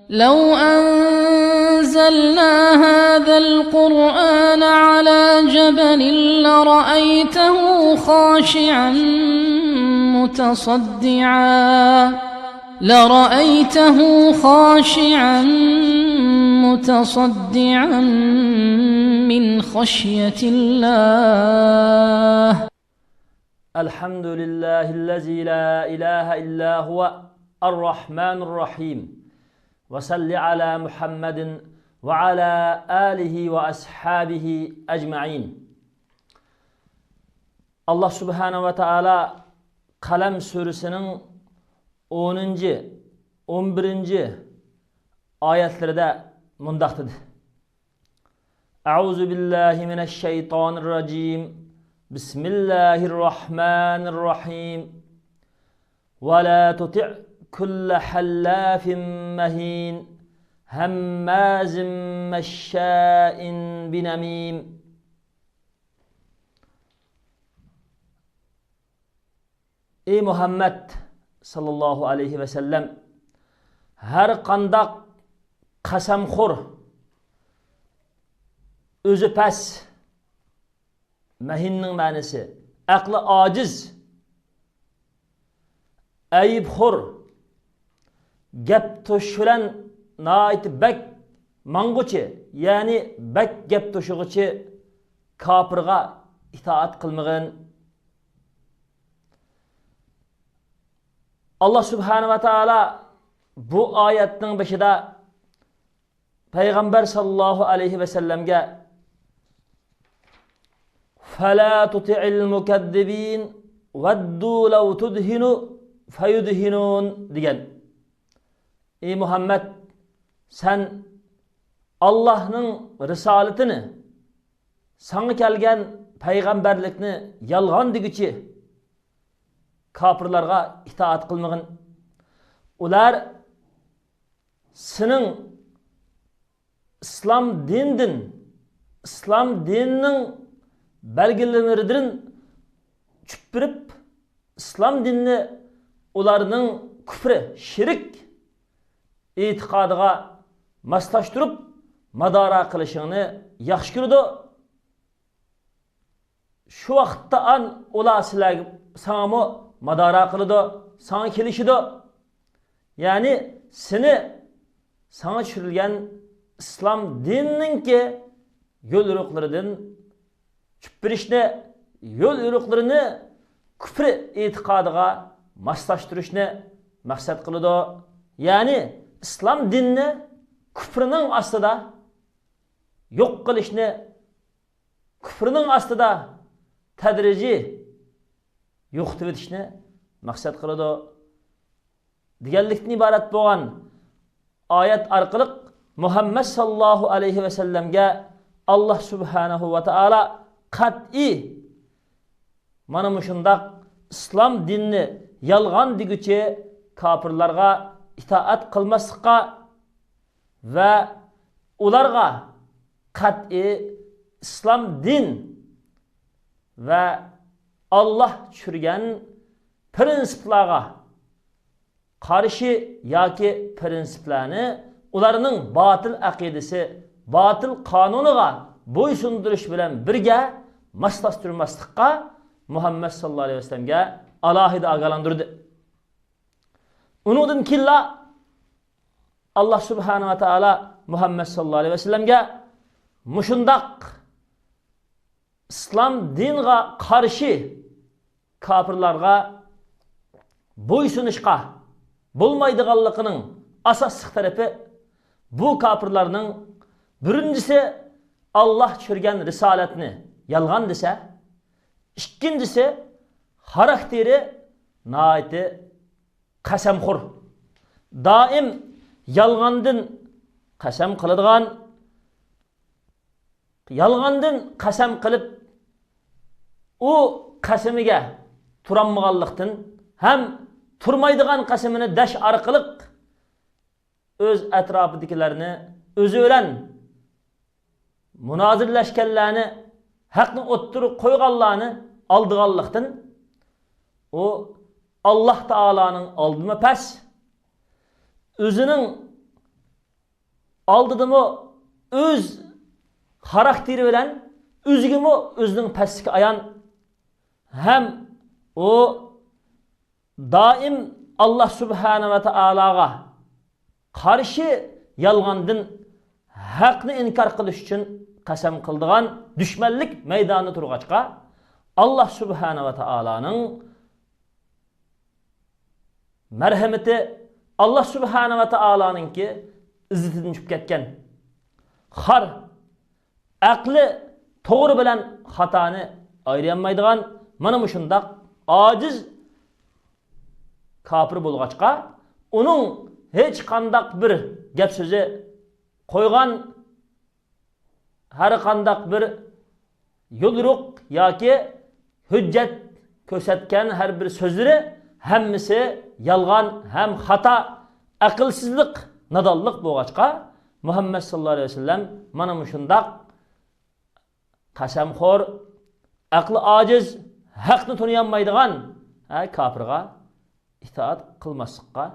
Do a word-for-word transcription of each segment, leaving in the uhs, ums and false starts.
لو أنزلنا هذا القرآن على جبل لرأيته خاشعا متصدعا، لرأيته خاشعا متصدعا من خشية الله. الحمد لله الذي لا إله إلا هو الرحمن الرحيم. وصل على محمد وعلى آله وأصحابه أجمعين. ئاللا سۇبھانەھۇ ۋە تائالا قەلەم سۈرىسىنىڭ ئونىنچى، ئون بىرىنچى ئايەتلىرىدە مۇنداق دېدى. أعوذ بالله من الشيطان الرجيم. بسم الله الرحمن الرحيم. ولا تطع كل حلاف مهين هماز مشاء بنميم. ئى مۇھەممەد ساللاللاھۇ ئەلەيھى ۋەسەللەم، ھەر قانداق قەسەمخور، ئۆزى پەس، مەھىننىڭ مەنىسى ئەقلى ئاجىز، ئەيىبخور، گەپ توشۇش بىلەن ناھايىتى بەك ماڭغۇچى، يەنى بەك گەپ توشۇغۇچى كاپىرغا ئىتائەت قىلمىغىن. ئاللا سۇبھانەھۇ ۋە تائالا بۇ ئايەتنىڭ بېشىدا پەيغەمبەر ساللاللاھۇ ئەلەيھى ۋەسەللەمگە فلا تطع المكذبين ودوا لو تدهن فيدهنون دېگەن. ئى مۇھەممەد، سەن ئاللاھنىڭ رىسالىتىنى، ساڭا كەلگەن پەيغەمبەرلىكنى يالغان دېگۈچى كاپىرلارغا ئىتائەت قىلمىغىن. ئۇلار سېنىڭ ئىسلام دىنىدىن، ئىسلام دىنىنىڭ بەلگىلىمىلىرىدىن چۈشۈپ بېرىپ، ئىسلام دىنىنى ئۇلارنىڭ كۇفرى، شىرك ئېتىقادىغا ماسلاشتۇرۇپ، مادارا قىلىشىڭنى ياخشى كۆرىدۇ. شۇ ۋاقىتتا ئان ئۇلار سىلەرگە، ساڭىمۇ مادارا قىلىدۇ، ساڭا كېلىشىدۇ. يەنى سېنى ساڭا چۈشۈرۈلگەن ئىسلام دىنىنىڭكى يول-يورۇقلىرىدىن چۈشۈپ بېرىشنى، يول-يورۇقلىرىنى كۇفر ئېتىقادىغا ماسلاشتۇرۇشنى مەقسەت قىلىدۇ. يەنى ئىسلام دىنىنى كۇفرنىڭ ئاستىدا يوق قىلىشنى، كۇفرنىڭ ئاستىدا تەدرىجىي يوقىتىۋېتىشنى مەقسەت قىلىدۇ دېگەنلىكتىن ئىبارەت بولغان ئايەت ئارقىلىق مۇھەممەد ساللاللاھۇ ئەلەيھى ۋەسەللەمگە ئاللا سۇبھانەھۇ ۋە تائالا قەتئىي مانا مۇشۇنداق ئىسلام دىنىنى يالغان دېگۈچى كاپىرلارغا ئىتائەت قىلماسلىققا ۋە ئۇلارغا قەتئىي ئىسلام دىن ۋە ئاللا چۈشۈرگەن پىرىنسىپلارغا قارشى ياكى پىرىنسىپلارنى ئۇلارنىڭ باتىل ئەقىدىسى، باتىل قانۇنىغا بويسۇندۇرۇش بىلەن بىرگە ماسلاشتۇرماسلىققا مۇھەممەد ساللاللاھۇ ئەلەيھى ۋەسەللەمگە ئالاھىدە ئاگاھلاندۇردى. ئۇنىڭدىن كېيىنلا ئاللا سۇبھانەھۇ ۋە تائالا مۇھەممەد ساللاللاھۇ ئەلەيھى ۋەسەللەمگە مۇشۇنداق ئىسلام دىنىغا قارشى كاپىرلارغا بويسۇنۇشقا بولمايدىغانلىقىنىڭ ئاساسلىق تەرىپى، بۇ كاپىرلارنىڭ بىرىنچىسى، ئاللا چۈشۈرگەن رىسالەتنى يالغان دېسە، ئىككىنچىسى، خاراكتېرى ناھايىتى قەسەمخور. دائىم يالغاندىن قەسەم قىلىدىغان، يالغاندىن قەسەم قىلىپ، ئۇ قەسىمىگە تۇرالمىغانلىقتىن ھەم تۇرمايدىغان قەسىمىنى دەش ئارقىلىق ئۆز ئەتراپىدىكىلەرنى، ئۆزى بىلەن مۇنازىرىلەشكەنلەرنى، ھەقنى ئوتتۇرىغا قويغانلارنى ئالدىغانلىقتىن، ئۇ ئاللا تائالانىڭ ئالدىمۇ پەس، ئۆزىنىڭ ئالدىدىمۇ ئۆز خاراكتېرى بىلەن ئۆزىگىمۇ ئۆزىنىڭ پەسلىكى ئايان ھەم ئۇ دائىم ئاللا سۇبھانە ۋە تائالاغا قارشى يالغاندىن ھەقنى ئىنكار قىلىش ئۈچۈن قەسەم قىلىدىغان دۈشمەنلىك مەيدانىدا تۇرغاچقا، ئاللا سۇبھانە ۋە تائالانىڭ مەرھەمىتى، ئاللا سۇبھانە ۋە تائالانىڭكى ئىززىتىدىن چۈشۈپ كەتكەن. خار، ئەقلى توغرا بىلەن خاتانى ئايرىيالمايدىغان مانا مۇشۇنداق ئاجىز كاپىر بولغاچقا، ئۇنىڭ ھېچقانداق بىر گەپ سۆزى، قويغان ھەر قانداق بىر يوليورۇق ياكى ھۆججەت كۆرسەتكەن ھەر بىر سۆزلىرى ھەممىسى يالغان ھەم خاتا، ئەقىلسىزلىق، نادانلىق بولغاچقا، مۇھەممەد ساللاللاھۇ ئەلەيھى ۋەسەللەم مانا مۇشۇنداق قەسەمخور، ئەقلى ئاجىز، ھەقنى تونۇيالمايدىغان، ھە، كاپىرغا ئىتائەت قىلماسلىققا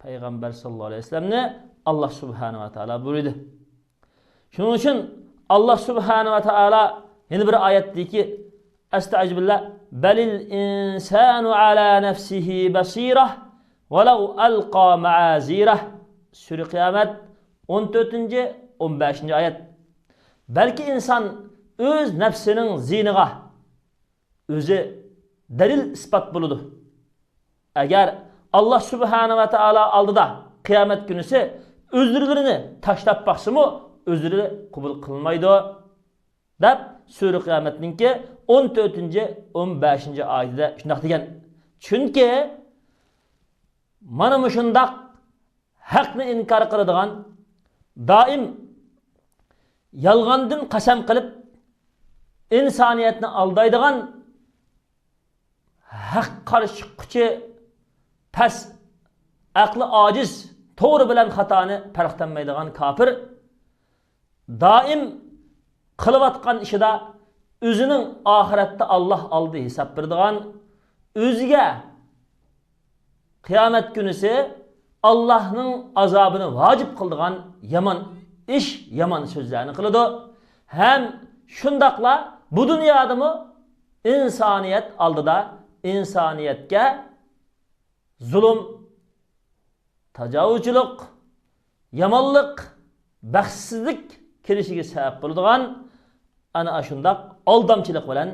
پەيغەمبەر ساللاللاھۇ ئەلەيھى ۋەسەللەمنى ئاللا سۇبھانە ۋە تائالا بۇيرۇدى. شۇنىڭ ئۈچۈن ئاللا سۇبھانە ۋە تائالا يەنە بىر ئايەتتىكى، ئەستەئىزۇبىللا، بەلىل ئىنسانۇ ئەلا نەفسىھى بەسىرە ۋەلەۋ ئەلقا مەئازىرە. سۈرە قىيامەت، ئون تۆتىنچى، ئون بەشىنچى ئايەت. بەلكى ئىنسان ئۆز نەپسىنىڭ زىيىنىغا ئۆزى دەلىل ئىسپات بولىدۇ. ئەگەر ئاللا سۇبھانە ۋە تائالا ئالدىدا قىيامەت كۈنىسى ئۆزلىرىنى تاشلاپ باقسىمۇ، ئۆزلىرى قوبۇل قىلمايدۇ، دەپ سۈرە قىيامەتنىڭكى ئون تۆتىنچى، ئون بەشىنچى ئايىتىدە شۇنداق دېگەن. چۈنكى مانا مۇشۇنداق ھەقنى ئىنكار قىلىدىغان، دائىم يالغاندىن قەسەم قىلىپ، ئىنسانىيەتنى ئالدايدىغان، ھەققە قارشى چىققۇچى پەس، ئەقلى ئاجىز، توغرا بىلەن خاتانى پەرقلەتمەيدىغان كاپىر، دائىم قىلىۋاتقان ئىشىدا ئۆزىنىڭ ئاخىرەتتە ئاللا ئالدى ھېساب بېرىدىغان، ئۆزىگە قىيامەت كۈنىسى ئاللانىڭ ئازابىنى ۋاجىپ قىلىدىغان يامان ئىش، يامان سۆزلەرنى قىلىدۇ. ھەم شۇنداقلا بۇ دۇنيادىمۇ ئىنسانىيەت ئالدىدا ئىنسانىيەتكە زۇلۇم، تاجاۋۇزچىلىق، يامانلىق، بەختسىزلىك كېلىشىگە سەۋەب بولىدىغان ئەنە ئاشۇنداق ئالدامچىلىق بىلەن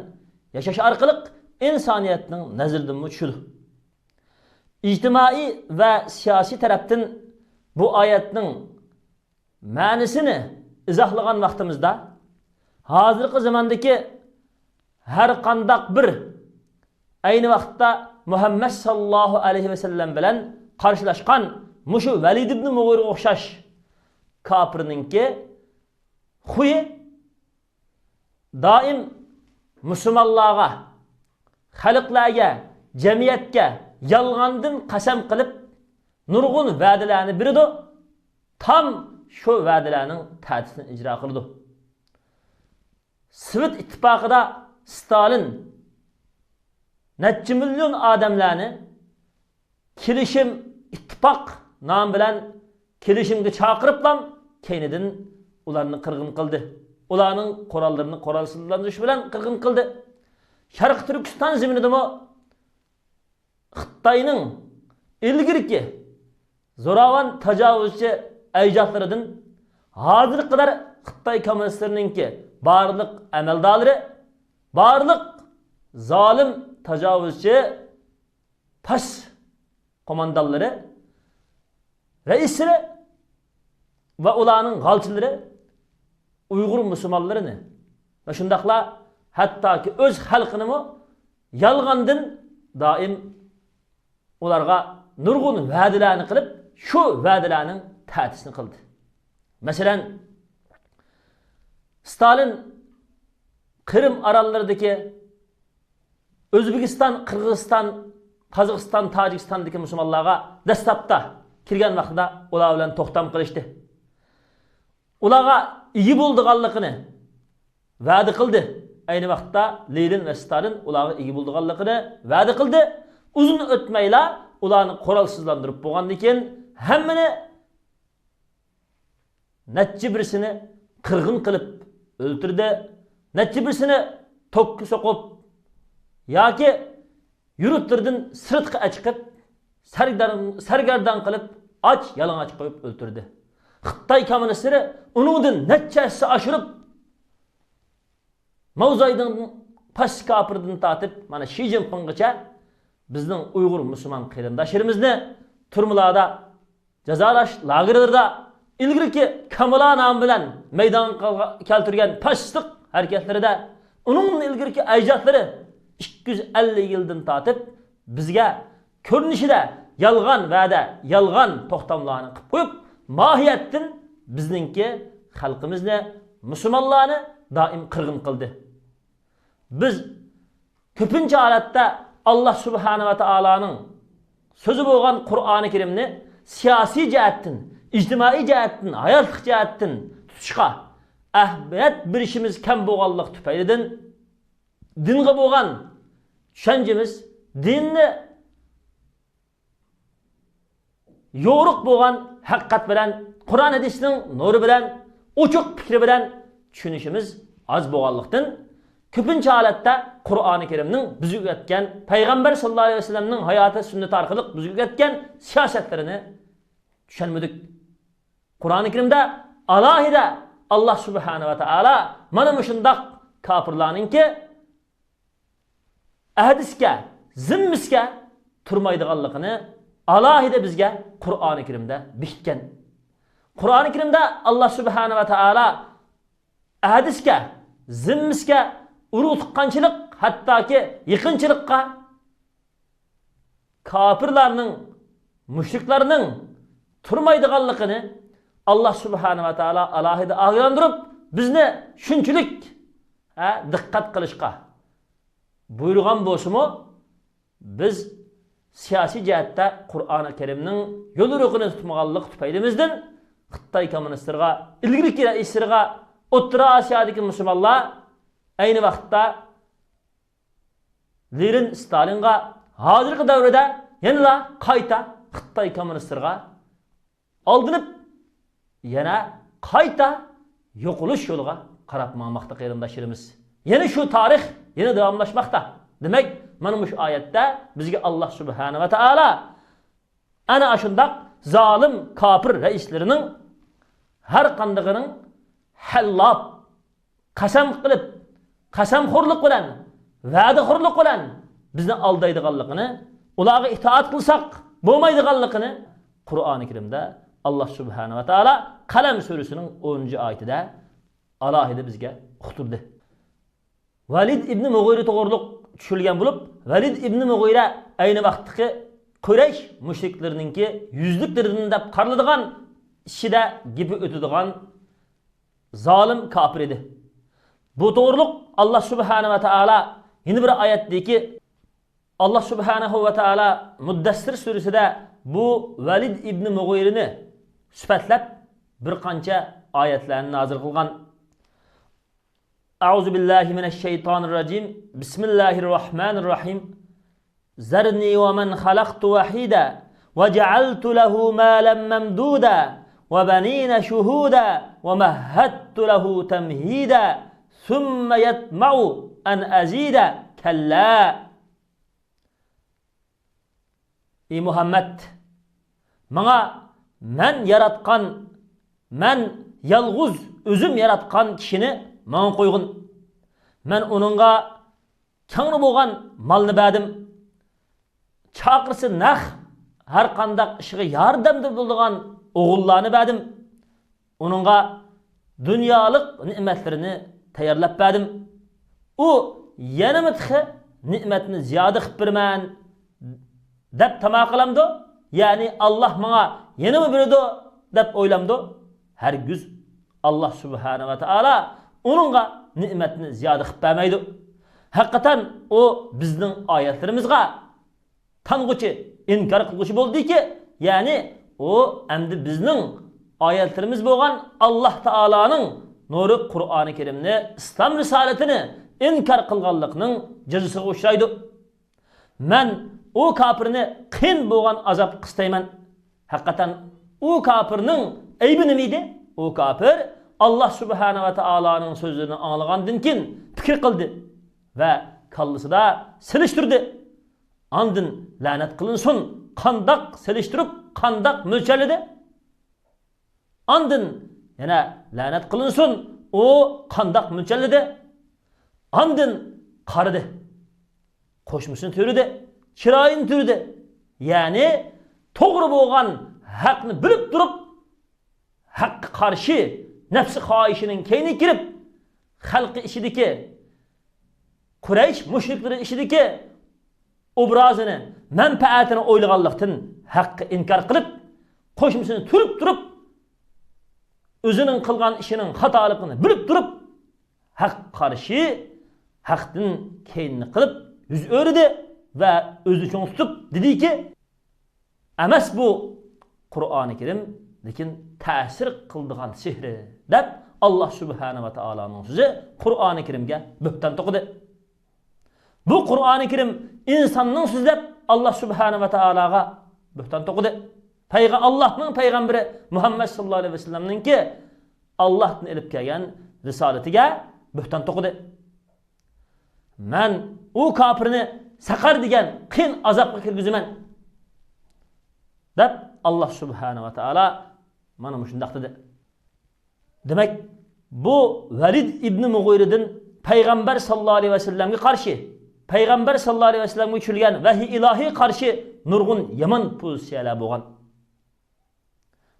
ياشاش ئارقىلىق ئىنسانىيەتنىڭ نەزىرىدىنمۇ چۈشىدۇ. ئىجتىمائىي ۋە سىياسىي تەرەپتىن بۇ ئايەتنىڭ مەنىسىنى ئىزاھلىغان ۋاقتىمىزدا، ھازىرقى زاماندىكى ھەر قانداق بىر ئەينى ۋاقىتتا مۇھەممەد ساللاللاھۇ ئەلەيھى ۋەسەللەم بىلەن قارشىلاشقان مۇشۇ ۋەلىد ئىبنى مۇغىرىغا ئوخشاش كاپىرنىڭكى خۇيى دائىم مۇسۇلمانلارغا، خەلقلەرگە، جەمئىيەتكە يالغاندىن قەسەم قىلىپ، نۇرغۇن ۋەدىلەرنى بېرىدۇ، تام شۇ ۋەدىلەرنىڭ تەتۈسىنى ئىجرا قىلىدۇ. سوۋېت ئىتتىپاقىدا ستالىن نەچچە مىليون ئادەملەرنى كېلىشىم، ئىتتىپاق نامى بىلەن كېلىشىمگە چاقىرىپلام، كەينىدىن ئۇلارنى قىرغىن قىلدى. ئۇلارنىڭ قوراللىرىنى قورالسىزلاندۇرۇش بىلەن قىرغىن قىلدى. شەرقىي تۈركىستان زېمىنىدىمۇ خىتاينىڭ ئىلگىرىكى زوراۋان تاجاۋۇزچى ئەجدادلىرىدىن ھازىرغا قەدەر خىتاي كوممۇنىستلىرىنىڭكى بارلىق ئەمەلدارلىرى، بارلىق زالىم تاجاۋۇزچى پاس قوماندانلىرى، رەئىسلىرى ۋە ئۇلارنىڭ غالچىلىرى ئۇيغۇر مۇسۇلمانلىرىنى ۋە شۇنداقلا ھەتتاكى ئۆز خەلقىنىمۇ يالغاندىن دائىم ئۇلارغا نۇرغۇن ۋەدىلەرنى قىلىپ، شۇ ۋەدىلەرنىڭ تەتۈسىنى قىلدى. مەسىلەن، ستالىن قىرىم ئاراللىرىدىكى ئۆزبېكىستان، قىرغىزىستان، قازاقىستان، تاجىكىستاندىكى مۇسۇلمانلارغا دەسلەپتە كىرگەن ۋاقتىدا ئۇلار بىلەن توختام قىلىشتى. ئۇلارغا ئىگە بولىدىغانلىقىنى ۋەدە قىلدى. ئەينى ۋاقىتتا لېنىن ۋە ستالىن ئۇلارغا ئىگە بولىدىغانلىقىنى ۋەدە قىلدى. ئۇزۇن ئۆتمەيلا ئۇلارنى قورالسىزلاندۇرۇپ بولغاندىن كېيىن، ھەممىنى نەچچە بىرسىنى قىرغىن قىلىپ ئۆلتۈردى، نەچچە بىرسىنى توكقا سوقۇپ ياكى يۇرتلىرىدىن سىرتقا ئەچىقىپ، سەرگەردان، سەرگەردان قىلىپ، ئاچ يالىڭاچ قويۇپ ئۆلتۈردى. خىتاي كوممۇنىستلىرى ئۇنىڭدىن نەچچە ھەسسە ئاشۇرۇپ، ماۋزېدۇڭ پاششا كاپىردىن تارتىپ، مانا شى جىنپىڭغىچە بىزنىڭ ئۇيغۇر مۇسۇلمان قېرىنداشلىرىمىزنى تۈرمىلاردا، جازالاش لاگېرلىرىدا، ئىلگىرىكى كامىلا نامى بىلەن مەيدانغا كەلتۈرگەن پاششىستلىق ھەرىكەتلىرىدە، ئۇنىڭدىن ئىلگىرىكى ئەجدادلىرى ئىككى يۈز ئەللىك يىلدىن تارتىپ بىزگە كۆرۈنۈشىدە يالغان ۋەدە، يالغان توختاملارنى قىلىپ قويۇپ، ماھىيەتتىن بىزنىڭكى خەلقىمىزنى، مۇسۇلمانلارنى دائىم قىرغىن قىلدى. بىز كۆپىنچە ھالەتتە ئاللا سۇبھانە ۋە تائالانىڭ سۆزى بولغان قۇرئانى كەرىمنى سىياسىي جەھەتتىن، ئىجتىمائىي جەھەتتىن، ھاياتلىق جەھەتتىن تۇتۇشقا ئەھمىيەت بېرىشىمىز كەم بولغانلىق تۈپەيلىدىن، دىنغا بولغان چۈشەنچىمىز، دىننى يورۇق بولغان ھەقىقەت بىلەن، قۇرئان ھەدىسنىڭ نۇرى بىلەن، ئوچۇق پىكرى بىلەن چۈشىنىشىمىز ئاز بولغانلىقتىن، كۆپىنچە ھالەتتە قۇرئانى كەرىمنىڭ بىزگە ئۆگەتكەن، پەيغەمبەر ساللاللاھۇ ئەلەيھى ۋەسەللەمنىڭ ھاياتى سۈننىتى ئارقىلىق بىزگە ئۆگەتكەن سىياسەتلىرىنى چۈشەنمىدۇق. قۇرئانى كەرىمدە ئالاھىدە ئاللا سۇبھانە ۋە تائالا مانا مۇشۇنداق كاپىرلارنىڭكى ئەھدىسىگە، زىممىسىگە تۇرمايدىغانلىقىنى ئالاھىدە بىزگە قۇرئانى كەرىمدە بېكىتكەن. قۇرئانى كەرىمدە ئاللا سۇبھانە ۋە تائالا ئەھدىسىگە، زىممىسىگە، ئۇرۇق تۇغقانچىلىق، ھەتتاكى يېقىنچىلىققا كاپىرلارنىڭ، مۇشرىكلارنىڭ تۇرمايدىغانلىقىنى ئاللا سۇبھانە ۋە تائالا ئالاھىدە ئاگاھلاندۇرۇپ، بىزنى شۇنچىلىك، ھە، دىققەت قىلىشقا بۇيرۇغان بولسىمۇ، بىز سىياسىي جەھەتتە قۇرئانى كەرىمنىڭ يوليورۇقىنى تۇتمىغانلىق تۈپەيلىمىزدىن خىتاي كوممۇنىستلىرىغا، ئىلگىرىكى رەئىسلىرىغا، ئوتتۇرا ئاسىيادىكى مۇسۇلمانلار ئەينى ۋاقىتتا لېنىن، ستالىنغا، ھازىرقى دەۋردە يەنىلا قايتا خىتاي كوممۇنىستلىرىغا ئالدىنىپ، يەنە قايتا يوقىلىش يولىغا قاراپ ماڭماقتا قېرىنداشلىرىمىز. يەنە شۇ تارىخ يەنە داۋاملاشماقتا. دېمەك، مانا مۇشۇ ئايەتتە بىزگە ئاللا سۇبھانە ۋە تائالا ئەنە ئاشۇنداق زالىم كاپىر رەئىسلىرىنىڭ ھەر قاندىقىنىڭ ھەللاپ، قەسەم قىلىپ، قەسەمخورلۇق بىلەن، ۋەدىخورلۇق بىلەن بىزنى ئالدايدىغانلىقىنى، ئۇلارغا ئىتائەت قىلساق بولمايدىغانلىقىنى قۇرئانى كەرىمدە ئاللا سۇبھانە ۋە تائالا قەلەم سۈرىسىنىڭ ئونىنچى ئايىتىدە ئالاھىدە بىزگە ئۇقتۇردى. ۋەلىد ئىبنى مۇغىرە توغرۇلۇق چۈشۈرۈلگەن بولۇپ، ۋەلىد ئىبنى مۇغىرە ئەينى ۋاقىتتىكى قۇرەيش مۇشرىكلىرىنىڭكى يۈزلۈكلىرىدىن دەپ قارىلىدىغان، ئىچىدە گېپى ئۆتىدىغان زالىم كاپىر ئىدى. بۇ توغرۇلۇق ئاللا سۇبھانە ۋە تائالا يەنە بىر ئايەتتىكى، ئاللا سۇبھانەھۇ ۋە تائالا مۇددەسسىر سۈرىسىدە بۇ ۋەلىد ئىبنى مۇغىرىنى سۈپەتلەپ بىر قانچە ئايەتلەرنى نازىل قىلغان. أعوذ بالله من الشيطان الرجيم. بسم الله الرحمن الرحيم. ذرني ومن خلقت وحيدا وجعلت له مالا ممدودا وبنين شهودا ومهدت له تمهيدا ثم يطمع أن أزيد كلا. ئى مۇھەممەد، ماڭا مەن ياراتقان، مەن يالغۇز ئۆزۈم ياراتقان كىشىنى ماڭا قويغىن. مەن ئۇنىڭغا كەڭرى بولغان مالنى بەردىم. چاقىرسا نەق ھەر قانداق ئىشىغا ياردەمدە بولىدىغان ئوغۇللارنى بەردىم. ئۇنىڭغا دۇنيالىق نېمەتلىرىنى تەييارلاپ بەردىم. ئۇ يەنىمۇ تېخى نېمەتنى زىيادە قىلىپ بېرىمەن دەپ تاما قىلامدۇ؟ يەنى ئاللا ماڭا يەنىمۇ بېرىدۇ دەپ ئويلامدۇ؟ ھەرگىز ئاللا سۇبھانە ۋە تائالا ئۇنىڭغا نېمەتنى زىيادە قىلىپ بەرمەيدۇ. ھەقىقەتەن ئۇ بىزنىڭ ئايەتلىرىمىزغا تانغۇچى، ئىنكار قىلغۇچى بولدىكى، يەنى ئۇ ئەمدى بىزنىڭ ئايەتلىرىمىز بولغان ئاللا تائالانىڭ نۇرى قۇرئانى كەرىمنى، ئىسلام رىسالىتىنى ئىنكار قىلغانلىقنىڭ جازىسىغا ئۇچرايدۇ. مەن ئۇ كاپىرنى قىيىن بولغان ئازاب قىستايمەن. ھەقىقەتەن ئۇ كاپىرنىڭ ئەيبى نېمە ئىدى؟ ئۇ كاپىر ئاللا سۇبھانە ۋە تائالانىڭ سۆزلىرىنى ئاڭلىغاندىن كېيىن پىكىر قىلدى ۋە كاللىسىدا سېلىشتۇردى. ئاندىن لەنەت قىلىنسۇن، قانداق سېلىشتۇرۇپ، قانداق مۆلچەرلىدى؟ ئاندىن يەنە لەنەت قىلىنسۇن، ئۇ قانداق مۆلچەرلىدى؟ ئاندىن قارىدى. قوشمىسىنى تۈرىدى، چىرايىنى تۈرىدى. يەنى توغرا بولغان ھەقنى بىلىپ تۇرۇپ، ھەققە قارشى نەپسى خاھىشىنىڭ كەينىگە كىرىپ، خەلقى ئىچىدىكى، قۇرەيش مۇشرىكلىرى ئىچىدىكى ئوبرازىنى، مەنپەئەتىنى ئويلىغانلىقتىن ھەققە ئىنكار قىلىپ، قوشمىسىنى تۈرۈپ تۇرۇپ، ئۆزىنىڭ قىلغان ئىشىنىڭ خاتالىقىنى بىلىپ تۇرۇپ، ھەققە قارشى، ھەقتىن كەينىنى قىلىپ يۈز ئۆرۈدى ۋە ئۆزىنى چوڭ تۇتۇپ دېدىكى، ئەمەس بۇ قۇرئانى كەرىم، لېكىن تەسىر قىلىدىغان سېھرى، دەپ ئاللا سۇبھانە ۋە تائالانىڭ سۆزى قۇرئانى كەرىمگە بۆھتان توقۇدى. بۇ قۇرئانى كەرىم ئىنساننىڭ سۆزى دەپ ئاللا سۇبھانە ۋە تائالاغا بۆھتان توقۇدى. پەيغە-، ئاللانىڭ پەيغەمبىرى مۇھەممەد ساللاللاھۇ ئەلەيھى ۋەسەللەمنىڭكى ئاللاھتىن ئېلىپ كەلگەن رىسالىتىگە بۆھتان توقۇدى. مەن ئۇ كاپىرنى سەقەر دېگەن قىيىن ئازابقا كىرگۈزىمەن، دەپ ئاللا سۇبھانە ۋە تائالا مانا مۇشۇنداق دېدى. دېمەك، بۇ ۋەلىد ئىبنى مۇغىرىدىن پەيغەمبەر ساللاللاھۇ ئەلەيھى ۋەسەللەمگە قارشى، پەيغەمبەر ساللاللاھۇ ئەلەيھى ۋەسەللەمگە چۈشۈرۈلگەن ۋەھىي ئىلاھىي قارشى نۇرغۇن يامان پوزىتسىيەلەر بولغان.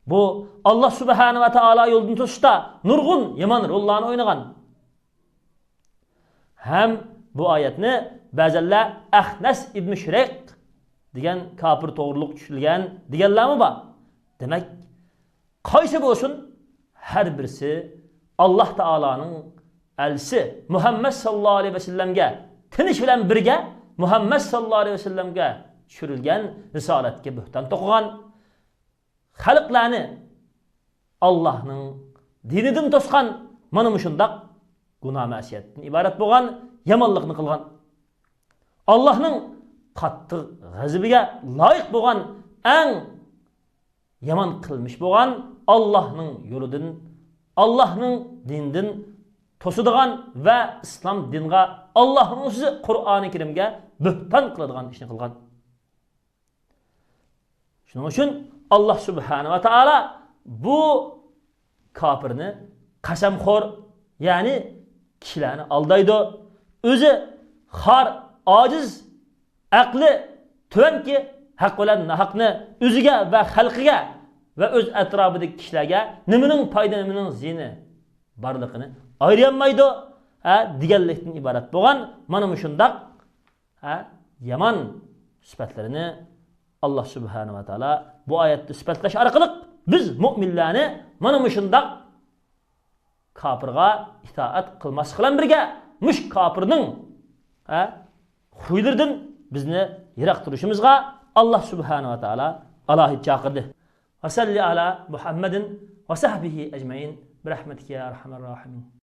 بۇ ئاللا سۇبھانە ۋە تائالا يولىدىن توسۇشتا نۇرغۇن يامان روللارنى ئوينىغان. ھەم بۇ ئايەتنى بەزەنلەر ئەخنەس ئىبنى شۇرەيق دېگەن كاپىر توغرۇلۇق چۈشۈرۈلگەن دېگەنلەرمۇ بار. دېمەك، قايسى بولسۇن، ھەر بىرسى ئاللا تائالانىڭ ئەلچىسى مۇھەممەد ساللاللاھۇ ئەلەيھى ۋەسەللەمگە، تىنىش بىلەن بىرگە مۇھەممەد ساللاللاھۇ ئەلەيھى ۋەسەللەمگە چۈشۈرۈلگەن رىسالەتكە بۆھتان توقۇغان، خەلقلەرنى ئاللاھنىڭ دىنىدىن توسقان، مانا مۇشۇنداق گۇناھ مەسىيەتتىن ئىبارەت بولغان يامانلىقنى قىلغان. ئاللاھنىڭ قاتتىق غەزىپىگە لايىق بولغان ئەڭ يامان قىلمىش بولغان، ئاللاھنىڭ يولىدىن، ئاللاھنىڭ دىنىدىن توسىدىغان ۋە ئىسلام دىنىغا، ئاللاھنىڭ سۆزى قۇرئانى كەرىمگە بۆھتان قىلىدىغان ئىشنى قىلغان. شۇنىڭ ئۈچۈن ئاللا سۇبھانە ۋە تائالا بۇ كاپىرنى قەسەمخور، يەنى كىشىلەرنى ئالدايدۇ. ئۆزى خار، ئاجىز، ئەقلى تۆۋەنكى ھەق بىلەن ناھەقنى ئۆزىگە ۋە خەلقىگە ۋە ئۆز ئەتراپىدىكى كىشىلەرگە نېمىنىڭ پايدا، نېمىنىڭ زىيىنى بارلىقىنى ئايرىيالمايدۇ، ھە، دېگەنلىكتىن ئىبارەت بولغان مانا مۇشۇنداق ھە، يامان سۈپەتلىرىنى ئاللا سۇبھانە ۋە تائالا بۇ ئايەتتە سۈپەتلەش ئارقىلىق بىز مۆمىنلەرنى مانا مۇشۇنداق كاپىرغا ئىتائەت قىلماسلىق بىلەن بىرگە، مۇشۇ كاپىرنىڭ، ھە، خۇيلىرىدىن بىزنى يىراق تۇرۇشىمىزغا ئاللا سۇبھانە ۋە تائالا ئالاھىدە چاقىردى. ۋەسەللى ئالا مۇھەممەدىن ۋە سەھبىھى ئەجمەئىن بىرەھمەتىكە يا ئەرھەمەر راھىمىن.